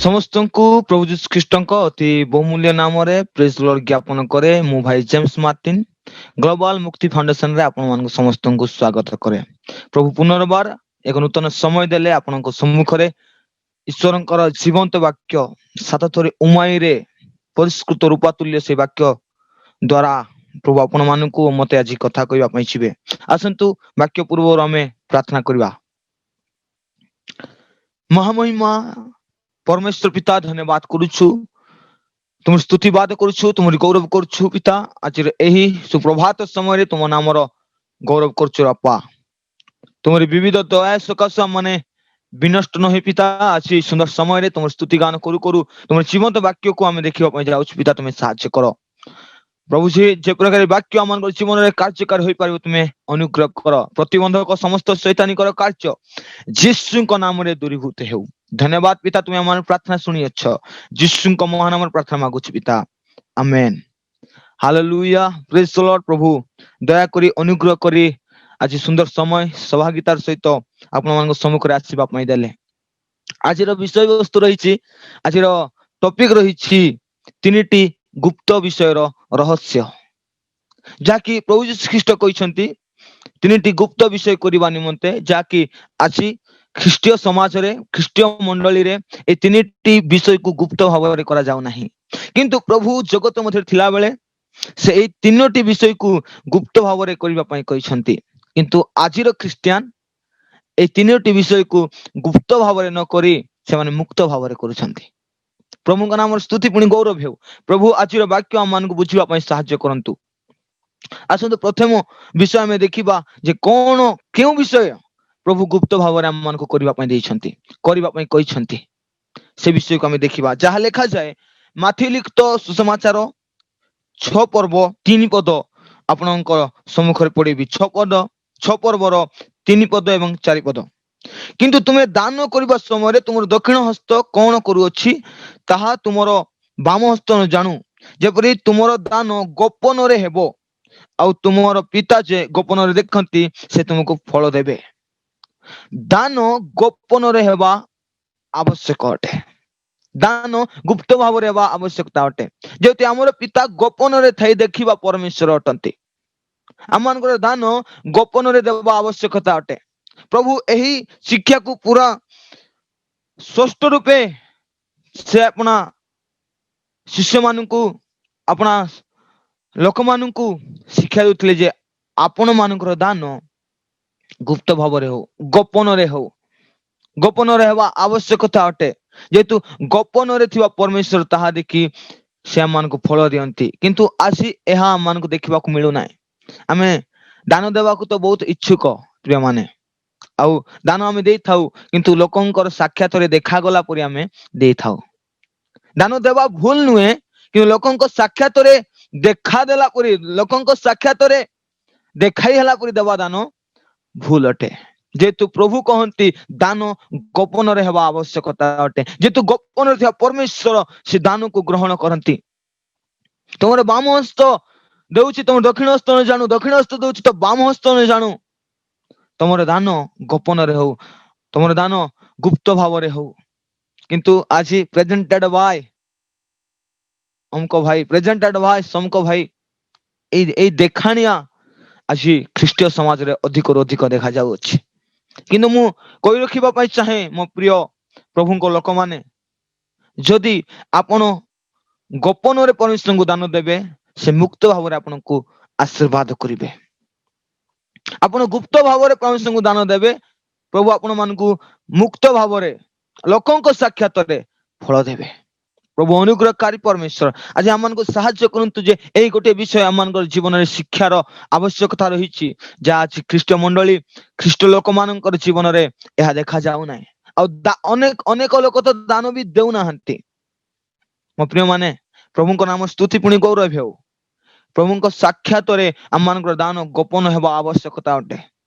ସମସ୍ତଙ୍କୁ ପ୍ରଭୁ ଯୀଶୁ ଖ୍ରୀଷ୍ଟଙ୍କ ଅତି ବହୁମୂଲ୍ୟ ନାମରେ ପ୍ରେଜ ଲର୍ଡ ଜ୍ଞାପନ କରେ। ମୁଁ ଭାଇ ଜେମ୍ସ ମାର୍ଟିନ, ଗ୍ଲୋବାଲ ମୁକ୍ତି ଫାଉଣ୍ଡେସନରେ ଆପଣମାନଙ୍କୁ ସମସ୍ତଙ୍କୁ ସ୍ୱାଗତ କରେ। ପ୍ରଭୁ ପୁନର୍ବାର ଏକ ନୂତନ ସମୟ ଦେଲେ, ଆପଣଙ୍କ ସମ୍ମୁଖରେ ଈଶ୍ୱରଙ୍କର ଜୀବନ୍ତ ବାକ୍ୟ, ସାତ ଥର ଉମାଇରେ ପରିଷ୍କୃତ ରୂପାତୁଲ୍ୟ ସେ ବାକ୍ୟ ଦ୍ଵାରା ପ୍ରଭୁ ଆପଣ ମାନଙ୍କୁ ମତେ ଆଜି କଥା କହିବା ପାଇଁ ଯିବେ। ଆସନ୍ତୁ, ବାକ୍ୟ ପୂର୍ବରୁ ଆମେ ପ୍ରାର୍ଥନା କରିବା। ମହାମହିମା ପରମେଶ୍ୱର ପିତା, ଧନ୍ୟବାଦ କରୁଛୁ, ତୁମର ସ୍ତୁତିବାଦ କରୁଛୁ, ତୁମର ଗୌରବ କରୁଛୁ ପିତା। ଆଜିର ଏହି ସୁପ୍ରଭାତ ସମୟରେ ତୁମ ନାମର ଗୌରବ କରୁଛୁ ବାପା। ତୁମର ବିବିଧ ଦୟା ସକାଶୁ ମାନେ ବିନଷ୍ଟ ନ ହୋଇ ପିତା, ଆଜି ସୁନ୍ଦର ସମୟରେ ତୁମର ସ୍ତୁତି ଗାନ କରୁ କରୁ ତୁମର ଜୀବନ୍ତ ବାକ୍ୟକୁ ଆମେ ଦେଖିବା ପାଇଁ ଯାଉଛୁ ପିତା। ତୁମେ ସାହାଯ୍ୟ କର ପ୍ରଭୁ, ଯେ ପ୍ରକାର ବାକ୍ୟ ଆମମାନଙ୍କ ଜୀବନରେ କାର୍ଯ୍ୟକାରୀ ହୋଇପାରିବ, ତୁମେ ଅନୁଗ୍ରହ କର। ପ୍ରତିବନ୍ଧକ ସମସ୍ତ ଶୈତାନିକର କାର୍ଯ୍ୟ ଯୀଶୁଙ୍କ ନାମରେ ଦୂରୀଭୂତ ହେଉ। ଧନ୍ୟବାଦ ପିତା, ତୁମେ ଆମ ପ୍ରାର୍ଥନା ଶୁଣିଅଛ। ଯୀଶୁଙ୍କ ମହାନାମରେ ପ୍ରାର୍ଥନା ମାଗୁଛି ପିତା, ଆମେନ୍। Hallelujah, praise Lord. ପ୍ରଭୁ ଦୟାକରି ଅନୁଗ୍ରହ କରି ଆଜି ସୁନ୍ଦର ସମୟ ସହଭାଗିତାର ସହିତ ଆପଣମାନଙ୍କ ସମ୍ମୁଖରେ ଆସିବା ପାଇଁ ଦେଲେ। ଆଜିର ବିଷୟବସ୍ତୁ ରହିଛି, ଆଜିର ଟପିକ ରହିଛି ତିନିଟି ଗୁପ୍ତ ବିଷୟର ରହସ୍ୟ, ଯାହାକି ପ୍ରଭୁ ଯୀଶୁ ଖ୍ରୀଷ୍ଟ କହିଛନ୍ତି ତିନିଟି ଗୁପ୍ତ ବିଷୟ କରିବା ନିମନ୍ତେ, ଯାହାକି ଆଜି ଖ୍ରୀଷ୍ଟୀୟ ସମାଜରେ, ଖ୍ରୀଷ୍ଟୀୟ ମଣ୍ଡଳୀରେ ଏ ତିନିଟି ବିଷୟକୁ ଗୁପ୍ତ ଭାବରେ କରାଯାଉ ନାହିଁ। କିନ୍ତୁ ପ୍ରଭୁ ଜଗତ ମଧ୍ୟରେ ଥିଲାବେଳେ ସେ ଏଇ ତିନୋଟି ବିଷୟକୁ ଗୁପ୍ତ ଭାବରେ କରିବା ପାଇଁ କହିଛନ୍ତି। କିନ୍ତୁ ଆଜିର ଖ୍ରୀଷ୍ଟିଆନ ଏଇ ତିନୋଟି ବିଷୟକୁ ଗୁପ୍ତ ଭାବରେ ନ କରି ସେମାନେ ମୁକ୍ତ ଭାବରେ କରୁଛନ୍ତି। ପ୍ରଭୁଙ୍କ ନାମର ସ୍ତୁତି ପୁଣି ଗୌରବ ହେଉ। ପ୍ରଭୁ ଆଜିର ବାକ୍ୟ ଆମମାନଙ୍କୁ ବୁଝିବା ପାଇଁ ସାହାଯ୍ୟ କରନ୍ତୁ। ଆସନ୍ତୁ, ପ୍ରଥମ ବିଷୟ ଆମେ ଦେଖିବା ଯେ କଣ, କେଉଁ ବିଷୟ ପ୍ରଭୁ ଗୁପ୍ତ ଭାବରେ ଆମମାନଙ୍କୁ କରିବା ପାଇଁ ଦେଇଛନ୍ତି, କରିବା ପାଇଁ କହିଛନ୍ତି, ସେ ବିଷୟକୁ ଆମେ ଦେଖିବା, ଯାହା ଲେଖାଯାଏ ମାଥିଉ ଲିଖିତ ସୁସମାଚାର 6 ପର୍ବ 3 ପଦ। ଆପଣଙ୍କ ସମ୍ମୁଖରେ ପଢିବି, 6 ପଦ, 6 ପର୍ବର 3 ପଦ ଏବଂ 4 ପଦ। କିନ୍ତୁ ତୁମେ ଦାନ କରିବା ସମୟରେ ତୁମର ଦକ୍ଷିଣ ହସ୍ତ କଣ କରୁଅଛି, ତାହା ତୁମର ବାମ ହସ୍ତ ନ ଜାଣୁ, ଯେପରି ତୁମର ଦାନ ଗୋପନରେ ହେବ, ଆଉ ତୁମର ପିତା ଯେ ଗୋପନରେ ଦେଖନ୍ତି, ସେ ତୁମକୁ ଫଳ ଦେବେ। ଦାନ ଗୋପନରେ ହେବା ଆବଶ୍ୟକ ଅଟେ। ଦାନ ଗୁପ୍ତ ଭାବରେ ହେବା ଆବଶ୍ୟକତା ଅଟେ, ଯେହେତୁ ଆମର ପିତା ଗୋପନରେ ଥାଇ ଦେଖିବା ପରମେଶ୍ୱର ଅଟନ୍ତି। ଆମମାନଙ୍କର ଦାନ ଗୋପନରେ ଦେବା ଆବଶ୍ୟକତା ଅଟେ। ପ୍ରଭୁ ଏହି ଶିକ୍ଷାକୁ ପୁରା ସ୍ପଷ୍ଟ ରୂପେ ସେ ଆପଣା ଶିଷ୍ୟମାନଙ୍କୁ, ଆପଣା ଲୋକମାନଙ୍କୁ ଶିକ୍ଷା ଦଉଥିଲେ ଯେ ଆପଣ ମାନଙ୍କର ଦାନ ଗୁପ୍ତ ଭାବରେ ହଉ, ଗୋପନରେ ହଉ। ଗୋପନରେ ହେବା ଆବଶ୍ୟକତା ଅଟେ, ଯେହେତୁ ଗୋପନରେ ଥିବା ପରମେଶ୍ୱର ତାହା ଦେଖି ସେ ଆମମାନଙ୍କୁ ଫଳ ଦିଅନ୍ତି। କିନ୍ତୁ ଆଜି ଏହା ଆମମାନଙ୍କୁ ଦେଖିବାକୁ ମିଳୁନାହିଁ। ଆମେ ଦାନ ଦେବାକୁ ତ ବହୁତ ଇଚ୍ଛୁକ ପ୍ରିୟମାନେ, ଆଉ ଦାନ ଆମେ ଦେଇଥାଉ, କିନ୍ତୁ ଲୋକଙ୍କର ସାକ୍ଷାତରେ ଦେଖାଗଲା ପରି ଆମେ ଦେଇଥାଉ। ଦାନ ଦେବା ଭୁଲ ନୁହେଁ, କିନ୍ତୁ ଲୋକଙ୍କ ସାକ୍ଷାତରେ ଦେଖା ଦେଲା ପରି, ଲୋକଙ୍କ ସାକ୍ଷାତରେ ଦେଖାଇ ହେଲା ପରି ଦେବା ଦାନ ଭୁଲ ଅଟେ। ଯେହେତୁ ପ୍ରଭୁ କହନ୍ତି ଦାନ ଗୋପନରେ ହେବା ଆବଶ୍ୟକତା ଅଟେ, ଯେହେତୁ ଗୋପନରେ ଥିବା ପରମେଶ୍ୱର ସେ ଦାନକୁ ଗ୍ରହଣ କରନ୍ତି। ତୁମର ବାମ ହସ୍ତ ଦେଉଛି, ତମ ଦକ୍ଷିଣ ହସ୍ତ ନ ଜାଣୁ। ଦକ୍ଷିଣ ହସ୍ତ ଦଉଛି ତ ବାମ ହସ୍ତ ନ ଜାଣୁ। ତମର ଦାନ ଗୋପନରେ ହଉ, ତମର ଦାନ ଗୁପ୍ତ ଭାବରେ ହଉ। କିନ୍ତୁ ଆଜି ପ୍ରେଜେଣ୍ଟେଡ ବାଇ ଅମକ ଭାଇ, ପ୍ରେଜେଣ୍ଟେଡ ବାଇ ସମକ ଭାଇ, ଏଇ ଦେଖାଣିଆ ଆଜି ଖ୍ରୀଷ୍ଟୀୟ ସମାଜରେ ଅଧିକରୁ ଅଧିକ ଦେଖାଯାଉଅଛି। କିନ୍ତୁ ମୁଁ କହି ରଖିବା ପାଇଁ ଚାହେଁ, ମୋ ପ୍ରିୟ ପ୍ରଭୁଙ୍କ ଲୋକମାନେ, ଯଦି ଆପଣ ଗୋପନରେ ପରମେଶ୍ୱରଙ୍କୁ ଦାନ ଦେବେ, ସେ ମୁକ୍ତ ଭାବରେ ଆପଣଙ୍କୁ ଆଶୀର୍ବାଦ କରିବେ। ଆପଣ ଗୁପ୍ତ ଭାବରେ ପରମେଶ୍ୱରଙ୍କୁ ଦାନ ଦେବେ, ପ୍ରଭୁ ଆପଣ ମାନଙ୍କୁ ମୁକ୍ତ ଭାବରେ ଲୋକଙ୍କ ସାକ୍ଷାତରେ ଫଳ ଦେବେ। ପ୍ରଭୁ ଅନୁଗ୍ରହକାରୀ ପରମେଶ୍ୱର ଆଜି ଆମମାନଙ୍କୁ ସାହାଯ୍ୟ କରନ୍ତୁ ଯେ ଏଇ ଗୋଟିଏ ବିଷୟ ଆମମାନଙ୍କର ଜୀବନରେ ଶିକ୍ଷାର ଆବଶ୍ୟକତା ରହିଛି, ଯାହା ଆଜି ଖ୍ରୀଷ୍ଟ ମଣ୍ଡଳୀ, ଖ୍ରୀଷ୍ଟ ଲୋକମାନଙ୍କର ଜୀବନରେ ଏହା ଦେଖାଯାଉ ନାହିଁ। ଆଉ ଅନେକ ଅନେକ ଲୋକ ତ ଦାନ ବି ଦେଉନାହାନ୍ତି। ମୋ ପ୍ରିୟ ମାନେ, ପ୍ରଭୁଙ୍କ ନାମ ସ୍ତୁତି ପୁଣି ଗୌରବ ହେଉ। ପ୍ରଭୁଙ୍କ ସାକ୍ଷାତରେ ଆମମାନଙ୍କର ଦାନ ଗୋପନ ହେବା ଆବଶ୍ୟକତା ଅଟେ।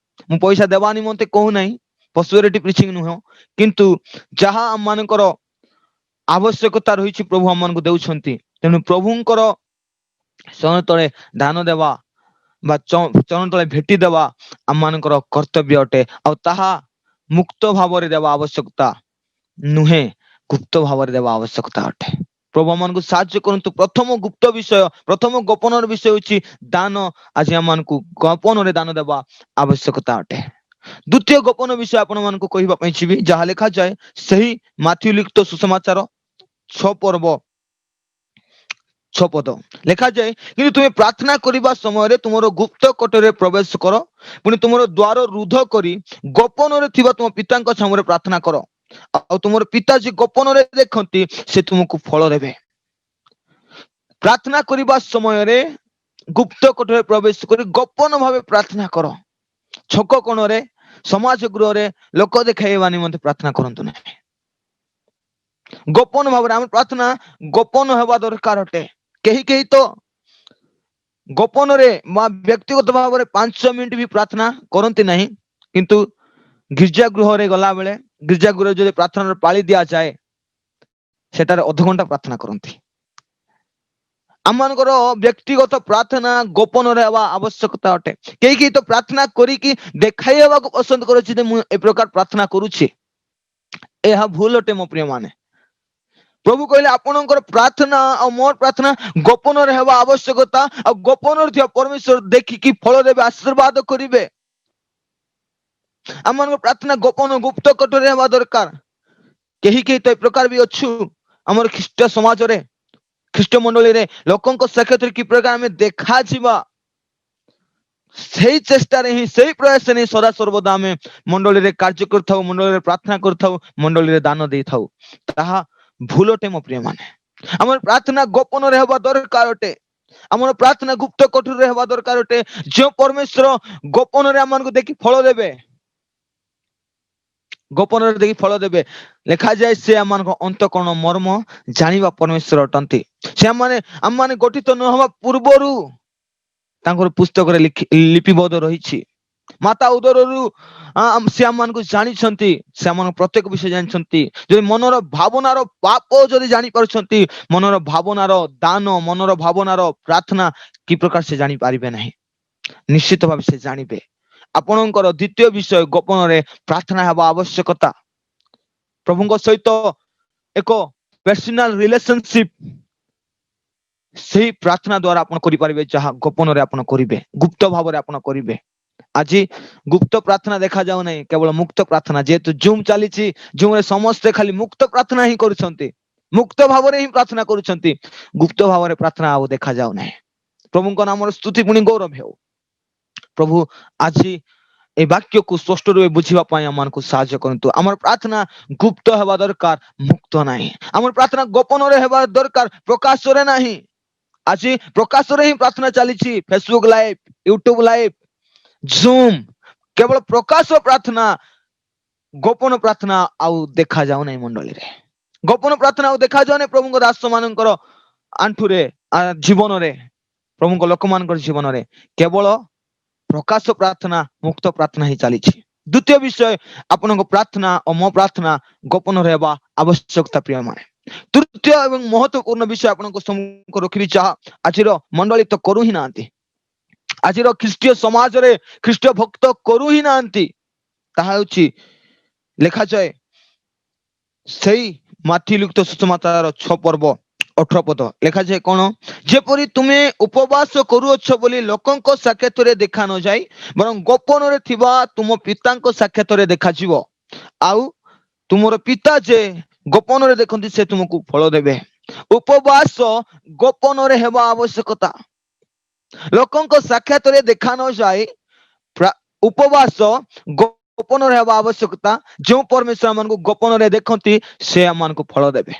ମୁଁ ପଇସା ଦେବା ନିମନ୍ତେ କହୁନାହିଁ, ପସ୍ପେରିଟି ପ୍ରିଚିଂ ନୁହଁ, କିନ୍ତୁ ଯାହା ଆମମାନଙ୍କର ଆବଶ୍ୟକତା ରହିଛି, ପ୍ରଭୁ ଆମମାନଙ୍କୁ ଦେଉଛନ୍ତି। ତେଣୁ ପ୍ରଭୁଙ୍କର ଚରଣ ତଳେ ଦାନ ଦେବା ବା ଚରଣ ତଳେ ଭେଟି ଦେବା ଆମମାନଙ୍କର କର୍ତ୍ତବ୍ୟ ଅଟେ। ଆଉ ତାହା ମୁକ୍ତ ଭାବରେ ଦେବା ଆବଶ୍ୟକତା ନୁହେଁ। ଗୁପ୍ତ ଭାବରେ ଦେବା ଆବଶ୍ୟକତା ଅଟେ। ପ୍ରଭୁ ଆମମାନଙ୍କୁ ସାହାଯ୍ୟ କରନ୍ତୁ। ପ୍ରଥମ ଗୁପ୍ତ ବିଷୟ, ପ୍ରଥମ ଗୋପନର ବିଷୟ ହେଉଛି ଦାନ। ଆଜି ଆମମାନଙ୍କୁ ଗୋପନରେ ଦାନ ଦେବା ଆବଶ୍ୟକତା ଅଟେ। ଦ୍ୱିତୀୟ ଗୋପନ ବିଷୟ ଆପଣ ମାନଙ୍କୁ କହିବା ପାଇଁ ଯିବି, ଯାହା ଲେଖାଯାଏ ସେହି ମାଥିଉ ଲିଖିତ ସୁସମାଚାର 6 ପର୍ବ 6 ପଦ। ଲେଖାଯାଏ, "କିନ୍ତୁ ତୁମେ ପ୍ରାର୍ଥନା କରିବା ସମୟରେ ତୁମର ଗୁପ୍ତ କୋଠରୀରେ ପ୍ରବେଶ କର, ପୁଣି ତୁମର ଦ୍ୱାର ରୁଦ୍ଧ କରି ଗୋପନରେ ଥିବା ତୁମ ପିତାଙ୍କ ସାମରେ ପ୍ରାର୍ଥନା କର। ଆଉ ତୁମର ପିତା ଯେ ଗୋପନରେ ଦେଖନ୍ତି, ସେ ତୁମକୁ ଫଳ ଦେବେ।" ପ୍ରାର୍ଥନା କରିବା ସମୟରେ ଗୁପ୍ତ କୋଠରୀରେ ପ୍ରବେଶ କରି ଗୋପନ ଭାବେ ପ୍ରାର୍ଥନା କର। ଛକ କୋଣରେ, ସମାଜ ଗୃହରେ ଲୋକ ଦେଖାଇବା ନିମନ୍ତେ ପ୍ରାର୍ଥନା କରନ୍ତୁ ନାହିଁ। ଗୋପନ ଭାବରେ ଆମ ପ୍ରାର୍ଥନା ଗୋପନ ହେବା ଦରକାର ଅଟେ। କେହି କେହି ତ ଗୋପନରେ ବା ବ୍ୟକ୍ତିଗତ ଭାବରେ 5 ମିନିଟ ବି ପ୍ରାର୍ଥନା କରନ୍ତି ନାହିଁ, କିନ୍ତୁ ଗିର୍ଜା ଗୃହରେ ଗଲାବେଳେ, ଗିର୍ଜା ଗୃହରେ ଯଦି ପ୍ରାର୍ଥନାର ପାଳି ଦିଆଯାଏ, ସେଠାରେ ଅଧଘଣ୍ଟା ପ୍ରାର୍ଥନା କରନ୍ତି। ଆମମାନଙ୍କର ବ୍ୟକ୍ତିଗତ ପ୍ରାର୍ଥନା ଗୋପନରେ ହେବା ଆବଶ୍ୟକତା ଅଟେ। କେହି କେହି ତ ପ୍ରାର୍ଥନା କରିକି ଦେଖାଇ ହେବାକୁ ପସନ୍ଦ କରୁଛି ଯେ ମୁଁ ଏ ପ୍ରକାର ପ୍ରାର୍ଥନା କରୁଛି। ଏହା ଭୁଲ ଅଟେ, ମୋ ପ୍ରିୟ ମାନେ। ପ୍ରଭୁ କହିଲେ, ଆପଣଙ୍କର ପ୍ରାର୍ଥନା ଆଉ ମୋର ପ୍ରାର୍ଥନା ଗୋପନରେ ହେବା ଆବଶ୍ୟକତା। ଆଉ ଗୋପନରେ ଥିବା ପରମେଶ୍ୱର ଦେଖିକି ଫଳ ଦେବେ, ଆଶୀର୍ବାଦ କରିବେ। ଆମମାନଙ୍କ ପ୍ରାର୍ଥନା ଗୋପନ, ଗୁପ୍ତ କୋଠରୀରେ ହେବା ଦରକାର। କେହି କେହି ତ ଏ ପ୍ରକାର ବି ଅଛୁ ଆମର ଖ୍ରୀଷ୍ଟ ସମାଜରେ, ଖ୍ରୀଷ୍ଟ ମଣ୍ଡଳୀରେ। ଲୋକଙ୍କ ସାକ୍ଷାତରେ କି ପ୍ରକାର ଆମେ ଦେଖାଯିବା, ସେଇ ଚେଷ୍ଟାରେ ହିଁ, ସେଇ ପ୍ରୟାସରେ ହିଁ ସଦା ସର୍ବଦା ଆମେ ମଣ୍ଡଳୀରେ କାର୍ଯ୍ୟ କରିଥାଉ, ମଣ୍ଡଳୀରେ ପ୍ରାର୍ଥନା କରିଥାଉ, ମଣ୍ଡଳୀରେ ଦାନ ଦେଇଥାଉ। ତାହା ଭୁଲ ଅଟେ, ମୋ ପ୍ରିୟ ମାନେ। ଆମର ପ୍ରାର୍ଥନା ଗୋପନରେ ହେବା ଦରକାର ଅଟେ। ଆମର ପ୍ରାର୍ଥନା ଗୁପ୍ତ କୋଠରୀରେ ହେବା ଦରକାର ଅଟେ, ଯେଉଁ ପରମେଶ୍ୱର ଗୋପନରେ ଆମମାନଙ୍କୁ ଦେଖି ଫଳ ଦେବେ। ଗୋପନରେ ଦେଖି ଫଳ ଦେବେ। ଲେଖାଯାଏ, ସେ ଆମମାନଙ୍କ ଅନ୍ତଃକରଣ ମର୍ମ ଜାଣିବା ପରମେଶ୍ୱର ଅଟନ୍ତି। ସେମାନେ ଆମମାନେ ଗଠିତ ନ ହେବା ପୂର୍ବରୁ ତାଙ୍କର ପୁସ୍ତକରେ ଲିପିବଦ୍ଧ ରହିଛି। ମାତା ଉଦରରୁ ସେ ଆମମାନଙ୍କୁ ଜାଣିଛନ୍ତି। ସେ ଆମମାନଙ୍କ ପ୍ରତ୍ୟେକ ବିଷୟ ଜାଣିଛନ୍ତି। ଯଦି ମନର ଭାବନାର ପାପ ଯଦି ଜାଣି ପାରୁଛନ୍ତି, ମନର ଭାବନାର ଦାନ, ମନର ଭାବନାର ପ୍ରାର୍ଥନା କି ପ୍ରକାର ସେ ଜାଣିପାରିବେ ନାହିଁ? ନିଶ୍ଚିତ ଭାବେ ସେ ଜାଣିବେ। ଆପଣଙ୍କର ଦ୍ୱିତୀୟ ବିଷୟ, ଗୋପନରେ ପ୍ରାର୍ଥନା ହେବା ଆବଶ୍ୟକତା। ପ୍ରଭୁଙ୍କ ସହିତ ଏକ ପର୍ସନାଲ ରିଲେସନସିପ ସେଇ ପ୍ରାର୍ଥନା ଦ୍ଵାରା ଆପଣ କରିପାରିବେ, ଯାହା ଗୋପନରେ ଆପଣ କରିବେ, ଗୁପ୍ତ ଭାବରେ ଆପଣ କରିବେ। ଆଜି ଗୁପ୍ତ ପ୍ରାର୍ଥନା ଦେଖାଯାଉ ନାହିଁ, କେବଳ ମୁକ୍ତ ପ୍ରାର୍ଥନା। ଯେହେତୁ ଜୁମ୍ ଚାଲିଛି, ଜୁମ୍ ରେ ସମସ୍ତେ ଖାଲି ମୁକ୍ତ ପ୍ରାର୍ଥନା ହିଁ କରୁଛନ୍ତି, ମୁକ୍ତ ଭାବରେ ହିଁ ପ୍ରାର୍ଥନା କରୁଛନ୍ତି। ଗୁପ୍ତ ଭାବରେ ପ୍ରାର୍ଥନା ଆଉ ଦେଖାଯାଉ ନାହିଁ। ପ୍ରଭୁଙ୍କ ନାମର ସ୍ତୁତି ପୁଣି ଗୌରବ ହେଉ। ପ୍ରଭୁ ଆଜି ଏଇ ବାକ୍ୟକୁ ସ୍ପଷ୍ଟ ରୂପେ ବୁଝିବା ପାଇଁ ଆମମାନଙ୍କୁ ସାହାଯ୍ୟ କରନ୍ତୁ। ଆମର ପ୍ରାର୍ଥନା ଗୁପ୍ତ ହେବା ଦରକାର, ମୁକ୍ତ ନାହିଁ। ଆମର ପ୍ରାର୍ଥନା ଗୋପନରେ ହେବା ଦରକାର, ପ୍ରକାଶରେ ନାହିଁ। ଆଜି ପ୍ରକାଶରେ ହିଁ ପ୍ରାର୍ଥନା ଚାଲିଛି। Facebook live, YouTube live, zoom, କେବଳ ପ୍ରକାଶ ପ୍ରାର୍ଥନା। ଗୋପନ ପ୍ରାର୍ଥନା ଆଉ ଦେଖାଯାଉ ନାହିଁ ମଣ୍ଡଳୀରେ। ଗୋପନ ପ୍ରାର୍ଥନା ଆଉ ଦେଖାଯାଉ ନାହିଁ ପ୍ରଭୁଙ୍କ ଦାସ ମାନଙ୍କର ଆଣ୍ଠୁରେ, ଜୀବନରେ, ପ୍ରଭୁଙ୍କ ଲୋକମାନଙ୍କର ଜୀବନରେ। କେବଳ ପ୍ରକାଶ ପ୍ରାର୍ଥନା, ମୁକ୍ତ ପ୍ରାର୍ଥନା ହିଁ ଚାଲିଛି। ଦ୍ୱିତୀୟ ବିଷୟ, ଆପଣଙ୍କ ପ୍ରାର୍ଥନା ଓ ମୋ ପ୍ରାର୍ଥନା ଗୋପନରେ ହେବା ଆବଶ୍ୟକତା, ପ୍ରିୟ ମାନେ। ତୃତୀୟ ଏବଂ ମହତ୍ୱପୂର୍ଣ୍ଣ ବିଷୟ ଆପଣଙ୍କ ସମ୍ମୁଖ ରଖିବି, ଯାହା ଆଜିର ମଣ୍ଡଳୀ ତ କରୁ ହିଁ ନାହାନ୍ତି, ଆଜିର ଖ୍ରୀଷ୍ଟୀୟ ସମାଜରେ ଖ୍ରୀଷ୍ଟ ଭକ୍ତ କରୁ ହିଁ ନାହାନ୍ତି। ତାହା ହେଉଛି, ଲେଖାଯାଏ ସେଇ ମାଥିଉ ଲିଖିତ ସୁସମାଚାର 6 ପର୍ବ 18 ପଦ। ଲେଖାଯାଏ କଣ? "ଯେପରି ତୁମେ ଉପବାସ କରୁଅଛ ବୋଲି ଲୋକଙ୍କ ସାକ୍ଷାତରେ ଦେଖା ନ ଯାଇ, ବରଂ ଗୋପନରେ ଥିବା ତୁମ ପିତାଙ୍କ ସାକ୍ଷାତରେ ଦେଖାଯିବ। ଆଉ ତୁମର ପିତା ଯେ ଗୋପନରେ ଦେଖନ୍ତି, ସେ ତୁମକୁ ଫଳ ଦେବେ।" ଉପବାସ ଗୋପନରେ ହେବା ଆବଶ୍ୟକତା। ଲୋକଙ୍କ ସାକ୍ଷାତରେ ଦେଖା ନ ଯାଇ ଉପବାସ ଗୋପନରେ ହେବା ଆବଶ୍ୟକତା। ଯେଉଁ ପରମେଶ୍ୱର ଆମମାନଙ୍କୁ ଗୋପନରେ ଦେଖନ୍ତି, ସେ ଆମମାନଙ୍କୁ ଫଳ ଦେବେ।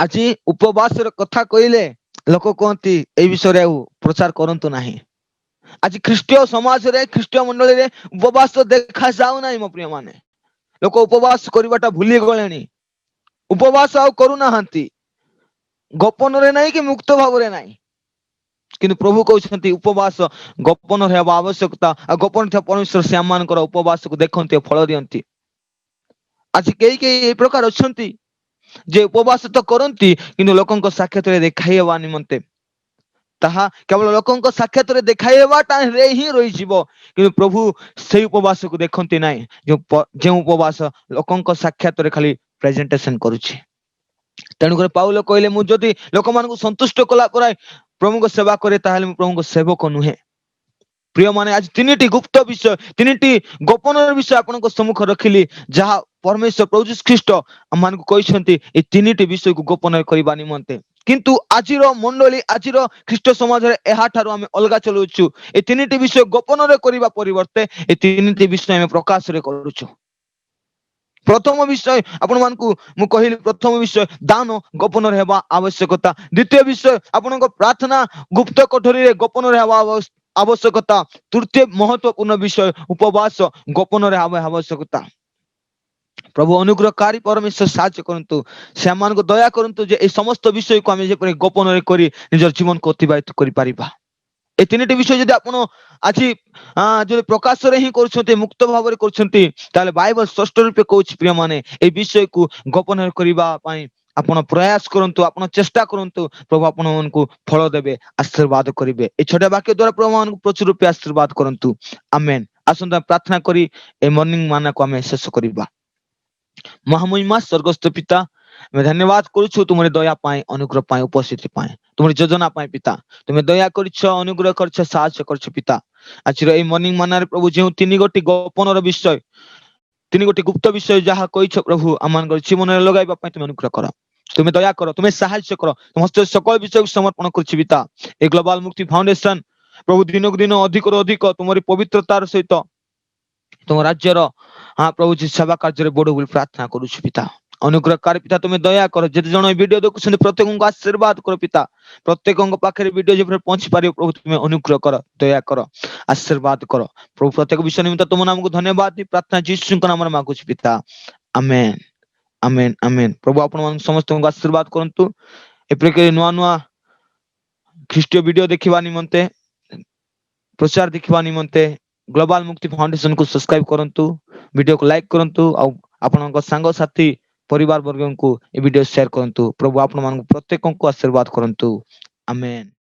ଆଜି ଉପବାସର କଥା କହିଲେ ଲୋକ କୁହନ୍ତି, ଏଇ ବିଷୟରେ ଆଉ ପ୍ରଚାର କରନ୍ତୁ ନାହିଁ। ଆଜି ଖ୍ରୀଷ୍ଟୀୟ ସମାଜରେ, ଖ୍ରୀଷ୍ଟୀୟ ମଣ୍ଡଳୀରେ ଉପବାସ ଦେଖା ଯାଉନାହିଁ, ମୋ ପ୍ରିୟ ମାନେ। ଲୋକ ଉପବାସ କରିବାଟା ଭୁଲି ଗଲେଣି। ଉପବାସ ଆଉ କରୁନାହାନ୍ତି, ଗୋପନରେ ନାହିଁ କି ମୁକ୍ତ ଭାବରେ ନାହିଁ। କିନ୍ତୁ ପ୍ରଭୁ କହୁଛନ୍ତି, ଉପବାସ ଗୋପନରେ ହେବା ଆବଶ୍ୟକତା। ଆଉ ଗୋପନ ଥିବା ପରମେଶ୍ୱର ସେ ଆମମାନଙ୍କର ଉପବାସକୁ ଦେଖନ୍ତି ଓ ଫଳ ଦିଅନ୍ତି। ଆଜି କେହି କେହି ଏଇ ପ୍ରକାର ଅଛନ୍ତି ଯେ ଉପବାସ ତ କରନ୍ତି, କିନ୍ତୁ ଲୋକଙ୍କ ସାକ୍ଷାତରେ ଦେଖାଇ ହେବା ନିମନ୍ତେ। ତାହା କେବଳ ଲୋକଙ୍କ ସାକ୍ଷାତରେ ଦେଖାଇ ହେବାଟା ହିଁ ରହିଯିବ। କିନ୍ତୁ ପ୍ରଭୁ ସେଇ ଉପବାସକୁ ଦେଖନ୍ତି ନାହିଁ, ଯେଉଁ ଉପବାସ ଲୋକଙ୍କ ସାକ୍ଷାତରେ ଖାଲି ପ୍ରେଜେଣ୍ଟେସନ କରୁଛି। ତେଣୁକରି ପାଉଲ କହିଲେ, ମୁଁ ଯଦି ଲୋକମାନଙ୍କୁ ସନ୍ତୁଷ୍ଟ କଲା ପରେ ପ୍ରଭୁଙ୍କ ସେବା କରେ, ତାହେଲେ ମୁଁ ପ୍ରଭୁଙ୍କ ସେବକ ନୁହେଁ। ପ୍ରିୟମାନେ, ଆଜି ତିନିଟି ଗୁପ୍ତ ବିଷୟ, ତିନିଟି ଗୋପନର ବିଷୟ ଆପଣଙ୍କ ସମ୍ମୁଖ ରଖିଲି, ଯାହା ପରମେଶ୍ୱର ପ୍ରଭୁ ଯୀଶୁ ଖ୍ରୀଷ୍ଟ ଆମମାନଙ୍କୁ କହିଛନ୍ତି ଏଇ ତିନିଟି ବିଷୟକୁ ଗୋପନ କରିବା ନିମନ୍ତେ। କିନ୍ତୁ ଆଜିର ମଣ୍ଡଳୀ, ଆଜିର ଖ୍ରୀଷ୍ଟ ସମାଜରେ ଏହାଠାରୁ ଆମେ ଅଲଗା ଚଲୁଛୁ। ଏ ତିନିଟି ବିଷୟ ଗୋପନରେ କରିବା ପରିବର୍ତ୍ତେ ଏ ତିନିଟି ବିଷୟ ଆମେ ପ୍ରକାଶରେ କରୁଛୁ। ପ୍ରଥମ ବିଷୟ ଆପଣମାନଙ୍କୁ ମୁଁ କହିଲି, ପ୍ରଥମ ବିଷୟ ଦାନ ଗୋପନରେ ହେବା ଆବଶ୍ୟକତା। ଦ୍ୱିତୀୟ ବିଷୟ, ଆପଣଙ୍କ ପ୍ରାର୍ଥନା ଗୁପ୍ତ କୋଠରୀରେ ଗୋପନରେ ହେବା ଆବଶ୍ୟକତା। ତୃତୀୟ ମହତ୍ୱପୂର୍ଣ୍ଣ ବିଷୟ, ଉପବାସ ଗୋପନରେ ହେବା ଆବଶ୍ୟକତା। ପ୍ରଭୁ ଅନୁଗ୍ରହକାରୀ ପରମେଶ୍ୱର ସାହାଯ୍ୟ କରନ୍ତୁ, ସେମାନଙ୍କୁ ଦୟା କରନ୍ତୁ ଯେ ଏଇ ସମସ୍ତ ବିଷୟକୁ ଆମେ ଯେପରି ଗୋପନରେ କରି ନିଜର ଜୀବନକୁ ଅତିବାହିତ କରିପାରିବା। ଏ ତିନିଟି ବିଷୟ ଯଦି ଆପଣ ଆଜି ଯଦି ପ୍ରକାଶରେ ହିଁ କରୁଛନ୍ତି, ମୁକ୍ତ ଭାବରେ କରୁଛନ୍ତି, ତାହେଲେ ବାଇବଲ ସ୍ପଷ୍ଟ ରୂପେ କହୁଛି ପ୍ରିୟମାନେ, ଏଇ ବିଷୟକୁ ଗୋପନରେ କରିବା ପାଇଁ ଆପଣ ପ୍ରୟାସ କରନ୍ତୁ, ଆପଣ ଚେଷ୍ଟା କରନ୍ତୁ। ପ୍ରଭୁ ଆପଣମାନଙ୍କୁ ଫଳ ଦେବେ, ଆଶୀର୍ବାଦ କରିବେ। ଏଇ ଛୋଟ ବାକ୍ୟ ଦ୍ୱାରା ପ୍ରଭୁ ମାନଙ୍କୁ ପ୍ରଚୁର ରୂପେ ଆଶୀର୍ବାଦ କରନ୍ତୁ। ଆମେନ୍। ଆସନ୍ତୁ ଆମେ ପ୍ରାର୍ଥନା କରି ଏ ମର୍ଣ୍ଣିଂ ମାନାକୁ ଆମେ ଶେଷ କରିବା। ମହାମହିମା ସ୍ୱର୍ଗସ୍ଥ ପିତା, ଆମେ ଧନ୍ୟବାଦ କରୁଛୁ ତୁମର ଦୟା ପାଇଁ, ଅନୁଗ୍ରହ ପାଇଁ, ଉପସ୍ଥିତି ପାଇଁ, ତୁମର ଯୋଜନା ପାଇଁ। ପିତା, ତୁମେ ଦୟା କରିଛ, ଅନୁଗ୍ରହ କରିଛ, ସାହାଯ୍ୟ କରିଛ। ପିତା, ଆଜିର ଏଇ ମର୍ଣ୍ଣିଂ ମାନାରେ ପ୍ରଭୁ ଯେଉଁ ତିନି ଗୋଟି ଗୋପନର ବିଷୟ, ତିନି ଗୋଟି ଗୁପ୍ତ ବିଷୟ ଯାହା କହିଛ ପ୍ରଭୁ, ଆମମାନଙ୍କର ଜୀବନରେ ଲଗାଇବା ପାଇଁ ତୁମେ ଅନୁଗ୍ରହ କର, ତୁମେ ଦୟା କର, ତୁମେ ସାହାଯ୍ୟ କର। ତୁମ ହସ୍ତରେ ସକଳ ବିଷୟକୁ ସମର୍ପଣ କରୁଛି ପିତା। ଏ ଗ୍ଲୋବାଲ ମୁକ୍ତି ଫାଉଣ୍ଡେସନ ପ୍ରଭୁ ଦିନକୁ ଦିନ ଅଧିକରୁ ଅଧିକ ତୁମରି ପବିତ୍ରତାର ସହିତ ତୁମ ରାଜ୍ୟର, ହଁ ପ୍ରଭୁ, ସେବା କାର୍ଯ୍ୟରେ ବଢୁ ବୋଲି ପ୍ରାର୍ଥନା କରୁଛୁ। ପିତା, ଅନୁଗ୍ରହକାରୀ ପିତା, ତୁମେ ଦୟା କର। ଯେତେ ଜଣ ଏ ଭିଡିଓ ଦେଖୁଛନ୍ତି, ପ୍ରତ୍ୟେକଙ୍କୁ ଆଶୀର୍ବାଦ କର। ପିତା, ପ୍ରତ୍ୟେକଙ୍କ ପାଖରେ ଭିଡିଓ ଯେପରି ପହଞ୍ଚି ପାରିବ, ପ୍ରଭୁ ତୁମେ ଅନୁଗ୍ରହ କର, ଦୟା କର, ଆଶୀର୍ବାଦ କର। ପ୍ରଭୁ, ପ୍ରତ୍ୟେକ ବିଷୟ ନିମିତ୍ତ ତୁମ ନାମକୁ ଧନ୍ୟବାଦ ଦେଇ ପ୍ରାର୍ଥନା ଯୀଶୁଙ୍କ ନାମରେ ମାଗୁଛି ପିତା, ଆମେନ୍, ଆମେନ୍, ଆମେନ୍। ପ୍ରଭୁ ଆପଣମାନଙ୍କୁ ସମସ୍ତଙ୍କୁ ଆଶୀର୍ବାଦ କରନ୍ତୁ। ଏପରିକି ନୂଆ ନୂଆ ଖ୍ରୀଷ୍ଟୀୟ ଭିଡିଓ ଦେଖିବା ନିମନ୍ତେ, ପ୍ରଚାର ଦେଖିବା ନିମନ୍ତେ ଗ୍ଲୋବାଲ ମୁକ୍ତି ଫାଉଣ୍ଡେସନକୁ ସବସ୍କ୍ରାଇବ କରନ୍ତୁ, ଭିଡିଓକୁ ଲାଇକ୍ କରନ୍ତୁ ଆଉ ଆପଣଙ୍କ ସାଙ୍ଗସାଥି, ପରିବାର ବର୍ଗଙ୍କୁ ଏ ଭିଡିଓ ସେୟାର କରନ୍ତୁ। ପ୍ରଭୁ ଆପଣମାନଙ୍କୁ ପ୍ରତ୍ୟେକଙ୍କୁ ଆଶୀର୍ବାଦ କରନ୍ତୁ। ଆମେନ୍।